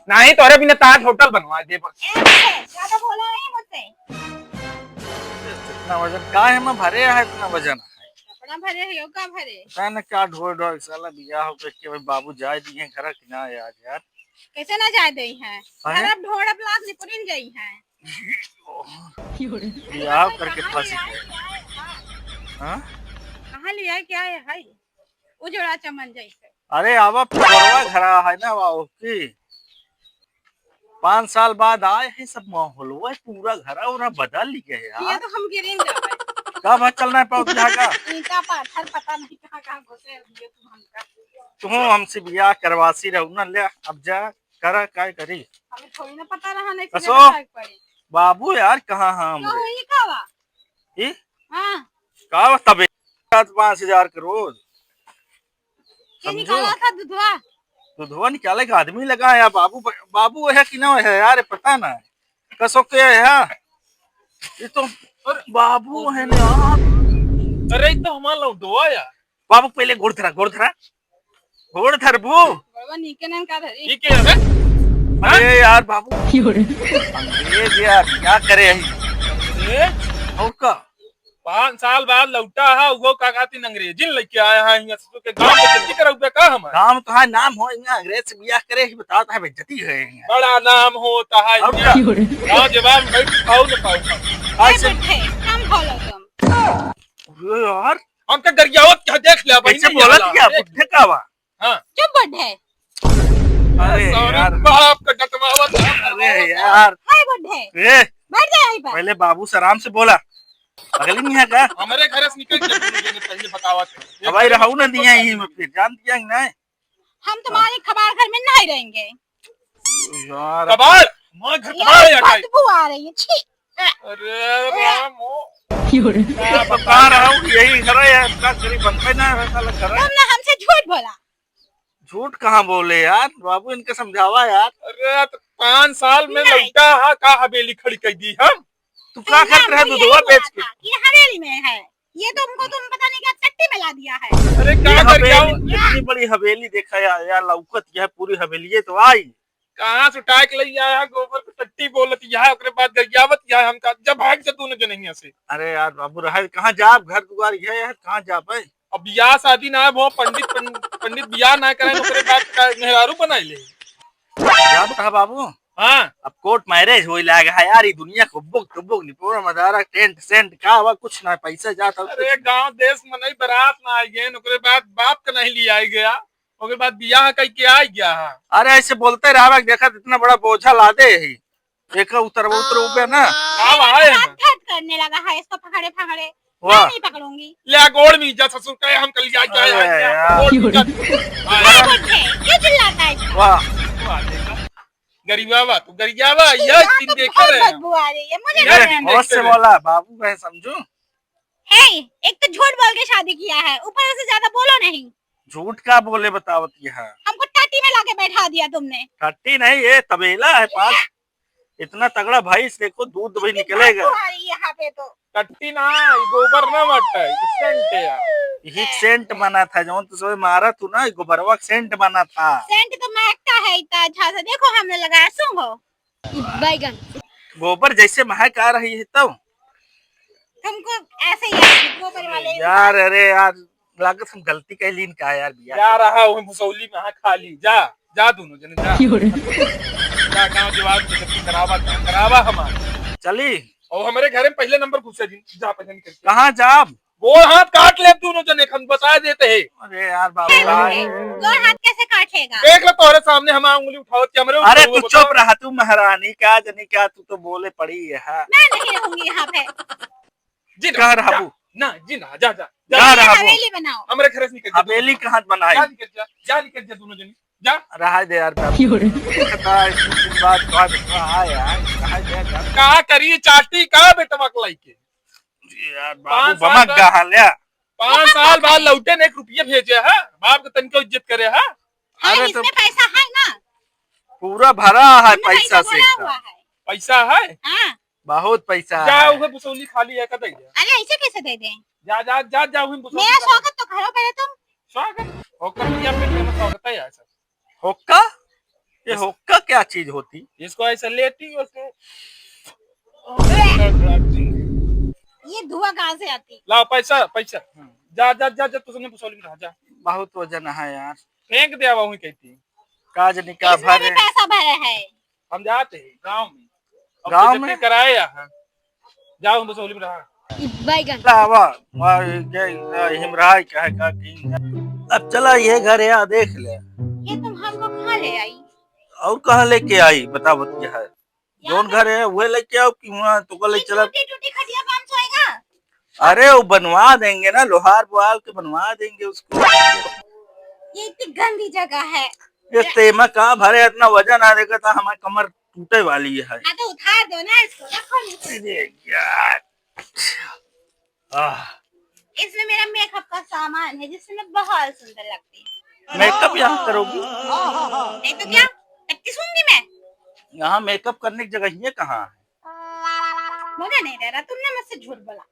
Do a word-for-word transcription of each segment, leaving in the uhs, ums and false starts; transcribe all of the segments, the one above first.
नहीं, तोरे बिना ताज होटल बनवा दे बस। ए, ज्यादा बोला नहीं मुझसे। इतना वजन का है, मैं भरे है, इतना वजन है। कपड़ा भरे है, यो का भरे? पता न का ढोर ढोर, साला बियाह हो के भाई बाबू जाए दिए घर कि ना यार, यार। कैसे ना जाए दे हैं? काहे? घर अब ढोर अब लाश निपुरिन जाई हैं। बियाह करके फंसी है। हाँ? कहाँ ले आए, क्या है, है? उजड़ा चमन जैसे। अरे आवा, पुरवा घरा है ना, वा ओकी। पाँच साल बाद आए हैं, सब माहौलवा पूरा घरा उरा बदल गए यार। ये तो हम गिरेन जावे। कब है चलना है पौधा का? ईंटा पाथर पता नहीं कहाँ कहाँ घुसे दिए तू हमका। तू हमसे बियाह करवासी रहू ना, ले अब जा करा, काय करी? हमें थोड़ी ना पता रहा नहीं कसो? बाबू यार, कहाँ हम तो? ई का बा? ई? हाँ। का बा तबे? पाँच हजार के रोज। के समझो? निकाला था दुधवा? दुधवा निकाले का आदमी लगा है बाबू, बाबू है कि ना है यार, पता ना है। कसो के है? ये तो, अरे बाबू है ना यार। अरे, ये तो हमारा लौटवा यार। बाबू पहले गोड़ धरा, गोड़ धरा। गोड़ धरबू। बड़वा नीके नाम का धरी? ई के हवे? अरे यार बाबू। अंग्रेज यार, क्या करे है? अंग्रेज? और का? पाँच साल बाद लौटा है, वो का कहती अंग्रेजी लेके आया है, यहाँ से के गांव में खेती करउबे का हम? गांव तो है, नाम हो, यहाँ अंग्रेज से बियाह करे ही, बताओ तो है, बेइज्जती है यहाँ। बड़ा नाम होता है और यहाँ। का? गांव जवान बैठ खाओ न पाओ। ऐसे ए, बैठे, कम बोलो तुम। अरे यार। हमका गरियावत क्या देख लिया भाई, कैसे नहीं बोलत आला। क्या? देख। बुढ़े का बा? हाँ। चुप बुढ़े। अरे sorry, यार। बाप का डटवावत है। अरे यार। हाय बुढ़े। ए, बैठ जा यहीं पर। पहले बाबू से आराम से बोला। अगली नहीं है का? हमारे घर से निकल के पहले बतावत है। अब भाई रहू ना दिया यहीं में फिर, जान दिया कि नहीं? हम तुम्हारे कबाड़ घर में नहीं रहेंगे। यार। कबाड़? हमारे घर ये कबाड़ है क्या? बदबू आ रही है, छी। अरे राम हो। क्या बता रहा हूँ, यही घर है यार, इतना गरीब बनते ना है, साला घर है। तुमने हमसे झूठ बोला। झूठ कहाँ बोले यार, बाबू इनके समझावा यार। अरे तो पाँच साल में नहीं। लौटा हा, का हवेली खड़ी कर दी हम? तू का करत रहे दुधवा बेच के? ये हवेली में है, ये तो हमको तुम पता नहीं क्या टट्टी में ला दिया है। अरे ये का कर क्या हवेली, हो? इतनी बड़ी हवेली देखा यार, यार लौकत यह पूरी हवेली, ये तो आई। कहाँ से उठा के लई आया गोबर के टट्टी बोलत यह, ओकरे बाद गरियावत यह, हमका जब भाग जा दोनों जने हियां से। अरे यार बाबू, रहे कहाँ जाब, घर दुआर यह है, कहाँ जाब है? अब बियाह शादी ना है, वो पंडित पं-, पंडित बियाह ना करे, ओकरे बाद का मेहरारू बनाई ले। जाब कहा बाबू? हाँ। अब court marriage होई लाग है यार, ये दुनिया को बुक तो बुक निपोरा मदारा टेंट सेंट का हुआ, कुछ ना पैसा जाता। अरे गांव देश में नहीं बारात ना आई गए, ओकरे बाद बाप का नहीं लिया आई गया। ओकरे बाद बियाह कई के आ गया है। अरे ऐसे बोलते रहबा, देखा इतना बड़ा बोझा लादे है, एक उतर उतर ऊपर ना। का भाई? हाथ हाथ करने लगा है इसको, पकड़े पकड़े। वाह। मैं नहीं पकड़ूंगी। ले गोड़ में जा ससुर कहे हम कल जाए जाए अरे यार। गोड़ में जा। ये बच्चे, क्यों चिल्लाता है इसका? वाह। वाह, देखा। गरीबावा, तू गरियावा, यह दिन देखे रहे। बदबू आ रही है, मुझे ये नहीं होश से बोला, बाबू कहे समझू। हे, एक तो झूठ बोल के शादी किया है, ऊपर से ज्यादा बोलो नहीं। झूठ का बोले बतावत ये है? हमको टट्टी में लाके बैठा दिया तुमने। टट्टी नहीं, ये तबेला है पास। इतना तगड़ा भैंस देखो, दूध भी निकलेगा। बदबू आ रही है यहाँ पे तो। टट्टी ना, ये गोबर ना मट्टा है, ये सेंट है यार। यही सेंट बना था, जौन तू सब मारा तू ना, ये गोबरवा सेंट बना था। सेंट तो महकता है इतना अच्छा से, देखो हमने लगाया, सूंघो। बैगन। गोबर जैसे महक आ रही है तो। तुमको ऐसे ही आएगी, गोबर वाले इंसान। यार, अरे यार, लागत हम गलती कैलीन का यार बिया। जा रहा हूँ भुसौली में, हाँ, खा ली। जा, जा दोनों जने, जा। क्यों रे? जा, गाँव जवार से गलती करावा, जा, करावा हमार। चली। और हमारे घर में पहले नंबर घुसे दिन, जा पहले निकल के। कहाँ जाब? गोड़ हाथ काट ले दोनों जने, हम बता देते हैं। अरे यार बाबू भाई। गोड़ हाथ कैसे काटेगा? देख लो तोहरे सामने हम उंगली उठावत के हमरे अरे ऊपर तू वो चुप बताओ। रहा, तू महारानी का जनी क्या, तू तो बोले पड़ी है। मैं नहीं रहूंगी यहाँ पे। जी ना, कहाँ जा, रहबू? ना, जी ना, जा, जा, जा। कहाँ ये रहबू? हवेली बनाओ। हमरे घर से निकल जा, हवेली दोनों। कहाँ बनाई? जा निकल जा, जा निकल जा दोनों जने, जा। रहा दे यार, बाबू। क्यों रे? देखता है, कुछ दिन बाद कहाँ देखता है यार, कहाँ गया, कहाँ का करी चाटी का बेटवा के लाइके? जी यार, बाबू पाँच साल बमक बाद, गया हाल यार। पाँच साल बाद लौटे ने एक रुपया भेजे है, बाप के तनिको इज्जत करे है। हाँ, अरे तो इसमें पैसा है ना? पूरा भरा है इसमें पैसा पैसा से भरा एकदम। हुआ है। पैसा है? हाँ। बहुत पैसा जा, है। उहे बुसौली खाली है, का दे दे। अरे, ऐसे कैसे दे दें? जा, जा, जा, जा, उहे बुसौली मेरा खा। स्वागत तो करो पहले तुम। स्वागत? होका भैया, फिर मेरा स्वागत है ऐसा। होका? ये इस- हुक्का क्या चीज होती? इसको ऐसे लेती, उसको ये धुआं कहाँ से आती? लाओ पैसा, पैसा। जा, जा, जा, जा, तू सबने बसौली में रहा, जा। बहुत वजन है यार। फेंक दे, अब वहीं कहती। काज निका इसमें भी भरे। पैसा भरे है। हम जाते हैं गाँव में। अब गाँव बेइज्जती में? कराए यहाँ। जाओ, हम बसौली में रहा। बैगन। लावा, वाह, ये, ये हिमराज का है, का किंग है। अब चला, ये घर है, देख ले। ये तुम हमको कहाँ ले आई? और कहाँ लेके आई, बता, बतिया है। यहाँ जौन पे घर है, वह लेके आओ कि वहाँ तो ले ये चला। टूटी, टूटी खटिया पे हम सोएगा? अरे, वो बनवा देंगे ना, लोहार बोआल के बनवा देंगे उसको। ये इतनी गंदी जगह है। ये तेमा का भरे, इतना वजन आ, देखा था, हमारी कमर टूटे वाली है। हाँ, तो उतार दो ना इसको, रखो नीचे। अरे यार। आह। इसमें मेरा मेकअप का सामान है, जिससे मैं बहुत सुंदर लगती हूँ। मेकअप यहाँ करोगी? नहीं तो क्या, इतनी सूंघी मैं? यहाँ मेकअप करने की जगह ही कहाँ है? मुझे नहीं रह रहा, तुमने मुझसे झूठ बोला।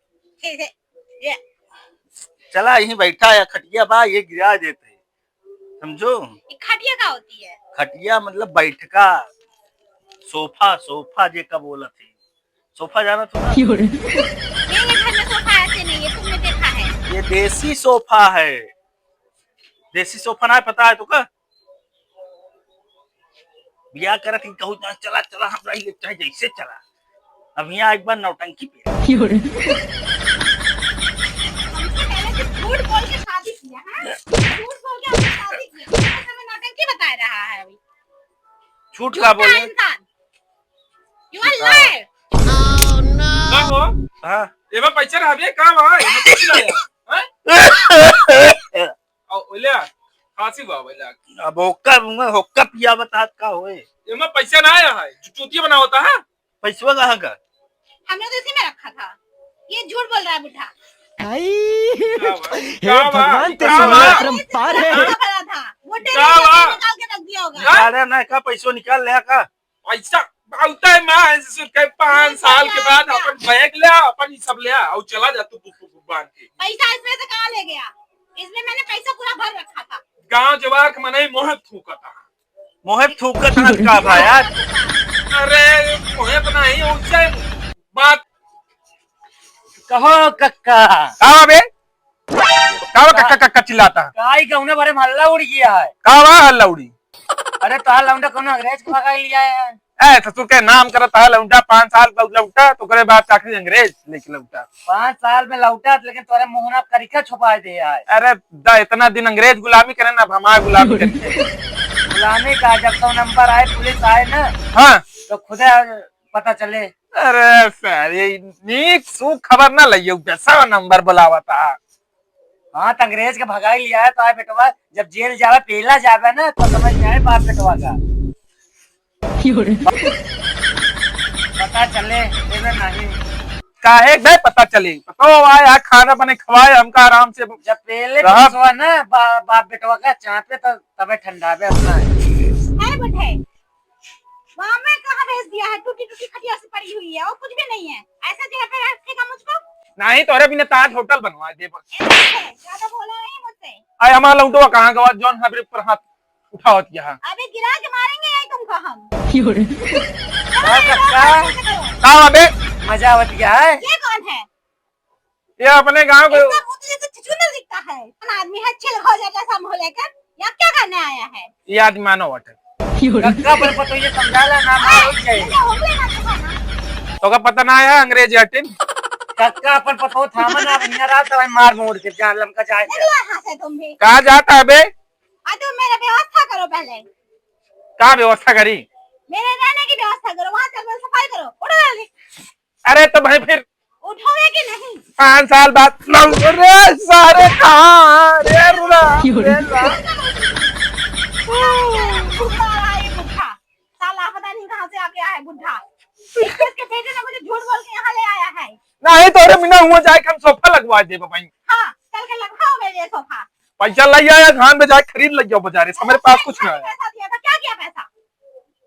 ये, ये, ये। चला, यहीं बैठा है, खटिया बा, ये गिरा देते हैं। समझो? ये खटिया का होती है? खटिया मतलब बैठका, सोफा, सोफा जे का बोलत है। सोफा जाना तो ना? क्यों रे? मेरे घर में सोफा ऐसे नहीं है, तुमने देखा है? ये देसी सोफा है। देसी सोफा ना पता है तो का? बियाह करत ही कहू ना, चला, चला, हमरा ये चाहे जैसे चला। अब यहाँ एक बार नौटंकी पे। क्यों रे? हमसे पहले तो झूठ बोल के शादी किया, हाँ? झूठ बोल के हमसे शादी किया। हमें नौटंकी बता रहा है अभी। झूठ झूठा का बोले? इंसान। You are झूठा। Liar। का हो? हाँ। एमा पैसा रहबे का बा? एमा कुछ ना है। हैं? आ, ओल्या, खांसी बा, ओल्या। अब होका, होका पिया बतात का होए? एमा पैसा ना आया है, जो चूतिया बनावता है। पैसवा कहाँ का? हमने तो इसी में रखा था। ये झूठ बोल रहा है बुढ़ा। आई, क्या बा? हे क्या बा? भगवान, क्या तेरी बा? अपरंपार है। भरा था। वो डेढ़ क्या बा? निकाल के रख दिया होगा। हाँ? निकाले ना का, पैसो निकाल ले का? पैसा बहुत है माँ, ऐसे सुन के पाँच साल के बाद अपन बैग ले, अपन ये सब ले, और चला जा तू, तू, तू, तू बांध के। पैसा इसमें से कहाँ ले गया? इसमें मैंने पैसा पूरा भर रखा था। गांव जवार के मनई मोहे थूकता। मोहे थूकत हन का भाया? अरे, मोहे तो नहीं, उनसे बात। कहो कक्का। का बा बे? का बा कक्का, कक्का चिल्लाता है? काई गौने भरे में हल्ला उड़ गया है। का बा हल्ला उड़ी? अरे, तोहार लौंडा कौनो अंग्रेज के भगाई लिया है। ए, ससुर के नाम करत है लौंडा, पाँच साल का लौंडा, तो ओकरे बाद आखिरी अंग्रेज लेके लौटा। पाँच साल में लौटा, लेकिन तोरे मुंह ना करिखा छुपाए दे आए। अरे दा, इतना दिन अंग्रेज गुलामी करे ना, अब हमार गुलामी करिए। गुलामी का जब सौ नंबर आए, पुलिस आए ना, हाँ। तो खुदे पता चले। अरे सारे, नीक सूख खबर ना लइयो, सौ नंबर बुलावता। हाँ, त अंग्रेज के भगाई लिया है, तो आए बेटवा, जब जेल जावे, पेला जावे ना, तो समझ में आए बाप बेटवा का। क्यों रे? पता चले, देवे नहीं। काहे बे पता चले? पतो आए, आ खाना बने खवाए, हमका आराम से जब पेले रहा। पसवा ना, बा-, बाप बेटवा का चाँपे, तो तबे ठंडावे अपना। है बटे, वहाँ में कहाँ भेज दिया है? टूटी टूटी खटिया से पड़ी हुई है और कुछ भी नहीं है। ऐसा जगह पे रखेगा मुझको? नहीं, तोरे बिना ताज होटल बनवा दे बस। ए, ज्यादा बोला नहीं मुझसे। आए हमारा लौंडवा कहाँ गवा, जौन हमरे पर हाथ उठावत यहाँ? अबे गिरा के मारेंगे यही तुमको हम। क्यों रे? चलो, का, ये लोग का? ऐसे करो। का बे? मजा आवत गया है। ये कौन है? ये अपने गांव के इसका मुंह तो जैसे छुछुंदर दिखता है। कौन आदमी है, छिलखा जैसा मुंह लेकर? यहाँ क्या करने आया है? ये आदमी मानव अटे। कक्का पर पतो ये समझाला ना, मार हो जाए। ये उंगली मत उठाना। तो का पता ना आया अंग्रेज अटिन? कक्का अपन पतो थामा ना, बिना रात तक मार मोड़ के जान लमका जाए। निकलो यहाँ से तुम भी। कहाँ जाता है बे? आ, तुम मेरा व्यवस्था करो पहले। का व्यवस्था करी? मेरे रहने की व्यवस्था करो, वहाँ से सफाई करो। उठो जल्दी। अरे तो भाई फिर उठोगे कि नहीं? पाँच साल बाद लौट, अरे सारे कहाँ? अरे रुला, क्यों रे? अरे रुला। बुढ़ा आ रहा है, बुढ़ा। साला पता नहीं कहाँ से आके आया है, बुढ़ा। इक्कीस के बेटे ने मुझे झूठ बोल के यहाँ ले आया है। नहीं तो अरे बिना हुआ जाए कि हम सोफा लगवा दे भाई। हाँ, चल के लगवाओ मेरे लिए सोफा। पैसा ले आया, धान में जाए खरीद ले जाओ बाजारे से, मेरे पास कुछ ना है। पैसा दिया था, क्या किया पैसा?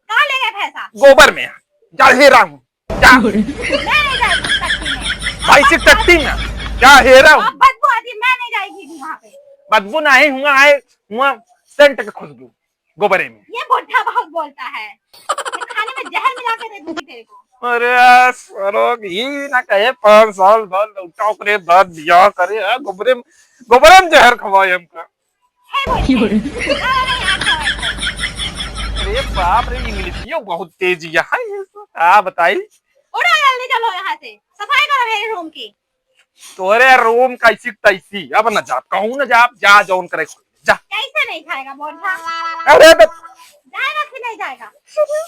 कहाँ ले गए पैसा? गोबर में, जा हेरा हूँ। जा। मैं नहीं जाएगी टट्टी में। भैंसी टट्टी में। क्या हेरा हूँ? अब बदबू आती, मैं नहीं जाएगी वहाँ पे। बदबू नहीं हुआ है, हुआ सेंट के खुशबू। गोबरे में। ये बुढ़ा बहुत बोलता है, मैं खाने में जहर मिला के दे दूंगी तेरे को। अरे सरो, ई ना कहे, पाँच साल बाद लौटा, ओकरे बाद बियाह करे, आ, गोबरे में, गोबरे में जहर खवाए हमका। है वो है। अरे बाप रे, इंग्लिशियो बहुत तेज यहाँ है, ये सब का बताई। उठो, जल्दी चलो यहाँ से, सफाई करो मेरे रूम की। तोरे रूम कैसी तैसी, अब न जाब, कहूँ न जाब, जा जौन करे खोल, जा। कैसे नहीं खाएगा बोल था? अरे तो जाएगा कि नहीं जाएगा?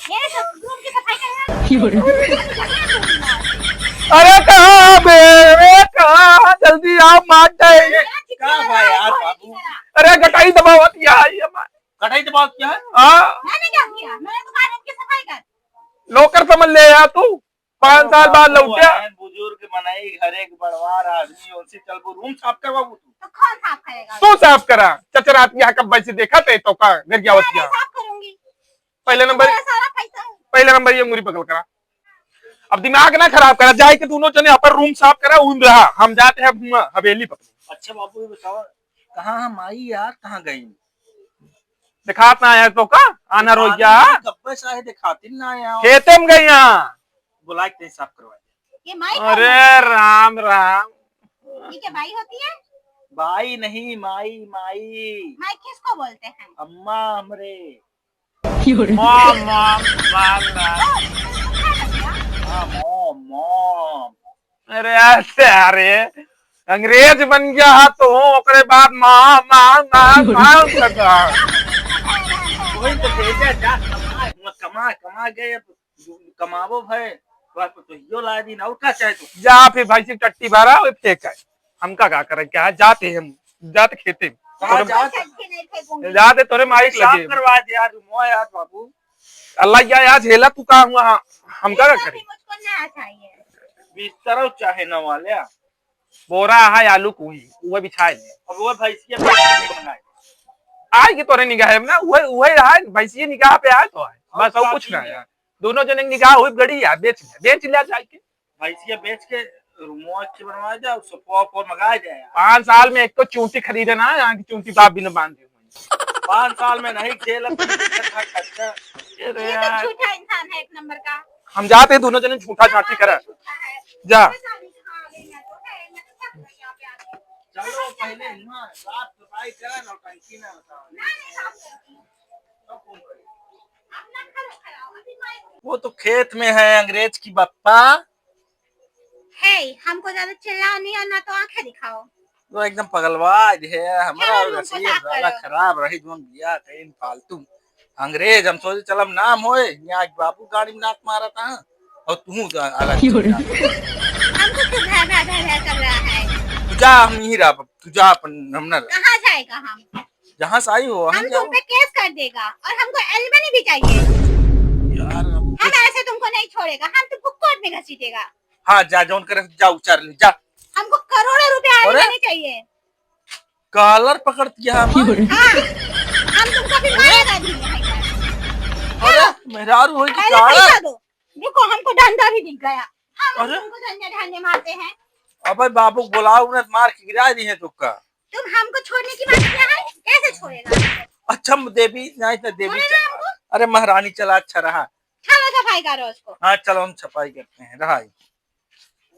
मेरे सब रूम की सफाई करेगा? अरे कहाँ बे, अरे कहाँ, जल्दी आओ, मार दे। का भाई यार बाबू? अरे गटाई दबावत यहाँ, ये मार। गटाई दबावत क्या है? हाँ। मैंने क्या किया? मैंने तुम्हारे रूम की सफाई कर। नौकर समझ ले यार तू। पाँच साल बाद लौट्या। बुजुर्ग मनई, घरे के बड़वार आदमी, उनसे चलबो रूम साफ करवाबू तू? तो कौन साफ करेगा? तू साफ करा। चचरात यहाँ कब वैसे देखा थे तो का घर गया होत मैं क्या? साफ करूंगी। पहले नंबर, मेरा सारा पैसा। पहले नंबर ये अंगूरी पकड़ करा। अब दिमाग ना खराब करा, जाए के दोनों जने अपन रूम साफ करा, उन रहा, हम जाते हैं हम हवेली पकड़े। अच्छा बाबू, ये बताओ, कहाँ है माई यार, कहाँ गई? दिखात ना आया तो का? आना रो दिखाती गया। नहीं, कब्बे से आए, दिखाती ना आया। खेते में गई यहाँ। बुला के कहीं साफ करवा दे। ये माई कौन अरे है? राम राम। ये क्या बाई होती है? बाई नहीं, माई, माई। माई किसको बोलते हैं? अम्मा हमरे। मॉम, मॉम, मॉम, मॉम। हाँ, मॉम, मॉम। अरे यार, अरे, अंग्रेज बन गया है तो ओकरे बाद माँ, माँ, माँ, माँ करता है। वही तो भेजा जा, कमा, कमा, कमा गए, अब कमाबो भय, वह तो यो ला दिन, और का चाहे तू? जा फिर भैंसी टट्टी भरा, वो फेंक है। हमका का करे, क्या है? जाते हम, जाते खेते में। कहाँ तोरे जाते? जाते तोरे माइक पेशाब लगे। करवा दे यार, मोह यार बाबू। अल्लाह या, या झेला तू का हुआ, हाँ, हमका का करे? मुझको ना चाहिए। बिस्तर और चाहे ना वाले। बोरा है आलू कोई, वो बिछाए ले। अब वो भैंसिया बेच के बनाए। आए कि तोरे निगाह में ना, वही, वही रहा है, भैंसिया निगाह पे आए तो आए। बस और कुछ ना है। दोनों जने निगाह हुई गड़ी यार, बेच ले, बेच ले जाए के। भैंसिया बेच के रूमो अच्छे बनवा दे और सोफा ओफा मंगा दे यार। पाँच साल में एक तो चूंटी खरीदे ना, यहाँ की चूंटी बाप भी न बांधे हुए। पाँच साल में नहीं झेल अब खर्चा। अरे ये तो यार। झूठा इंसान है एक नंबर का। हम जाते हैं दोनों जने झूठा झांटी करा। झूठा है। जा। चलो पहले हियाँ साफ सफाई करा, नौटंकी ना बताओ। ना, नहीं, साफ करती हूँ। वो तो खेत में है अंग्रेज की बप्पा। हे, हमको ज्यादा चिल्लाओ नहीं और ना तो आंखें दिखाओ। तो एकदम पगलवा दे है, हमारा चलो, और रूम को नसीब साफ साला करो। खराब रही, जोन बिया कहीं फालतू अंग्रेज। हम सोचे चल अब नाम होए, यहाँ एक बाबू गाड़ी में नाक मारा था और तू अलग चल जा। हमको क्यों भय, भय, भय, भय कर रहा है? तू जा, हम यहीं रह, तू जा अपन, हम ना रह। कहाँ जाएगा हम? जहाँ से आई हो, वहीं हम जाओ। तुम पे केस कर देगा और हमको एलिमनी भी चाहिए। यार, हम हम कुछ ऐसे तुमको नहीं छोड़ेगा, हम तुमको कोर्ट में घसीटेगा। हाँ, जा, जौन करे, जा, उचार ले, जा। हमको करोड़ों रुपया अरे? एलिमनी चाहिए। कॉलर पकड़ दिया हम। हाँ, हम तुमको भी मारेगा भी यहाँ पर। अरे, मेहरारू होई कि पहले कॉलर? पैसा दो। देखो, हमको डंडा भी दिख गया। हम अरे? तुमको डंडे, डंडे मारते हैं। अबे बाबू, बुलाओ ना, मार के गिरा दी है तुक्का। तुम हमको छोड़ने की बात किया है, कैसे छोड़ेगा? अच्छा देवी, नहीं तो देवी बोलो ना चला। हमको। अरे महारानी चला, अच्छा रहा। चलो सफाई करो उसको। हाँ चलो, हम सफाई करते हैं, रहा।